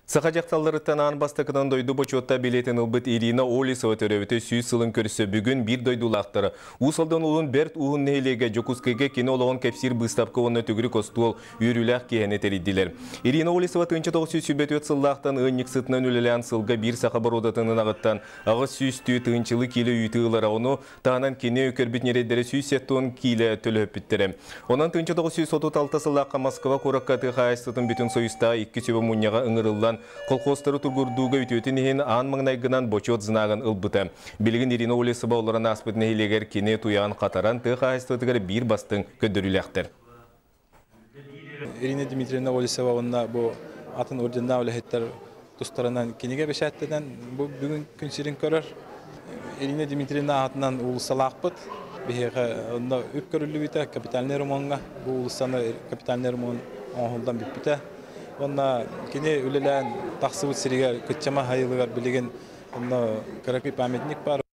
Саха дьахталларыттан аан бастакынан дойду бочуоттаах билиэтин ылбыт Ирина Олесова төрөөбүтэ 100 сылын көрсө бүгүн биир дойдулаахтара Уус Алдан улууһун Бэрт Ууһун нэһилиэгэ Дьокуускайга кини олоҕун кэпсиир быыстапка уонна төгүрүк остуол үөрүүлээх киэһэни тэрийдилэр. Ирина Олесова 1924 сыллаахтан ыанньыксытынан үлэлээн сылга биир саха боруодатын ынаҕыттан 802 тыһыынчалыы киилэ үүтү ылара. Ону таһынан кини көрбүт ньирэйдэрэ 170 киилэ төлөһөппүттэрэ. Онон 1936 сыллаахха Москва куоракка тыа хаһаайыстыбатын бүтүн Союзтааҕы икки сүбэ мунньаҕа ыҥырыллан, колхозтары туругурдууга үтүөтүн иһин аан маҥнайгынан бочуот знагын ылбыта. Билигин Ирина Олесова олорон ааспыт нэһилиэгэр кини туйаҕын хатаран тыа хаһаайыстыбатыгар биир бастыҥ көрдөрүүлээхтэр. Ирина Дмитриевна Олесова уонна бу атын орденнаах үлэһиттэр тустарынан кинигэ бэчээттэнэн бу бүгүн күн сирин көрөр. Ирина Дмитриевна аатынан уулуссалаахпыт. Биһиэхэ онно үп көрүллүбүтэ капитальный ремонтҥа. Бу уулуссаны капитальный ремонт оҥоһуллан бүппүтэ. Онно кини үлэлээн тахсыбыт сиригэр Кыччама сайылыгар билигин онно кыракый памятник бар.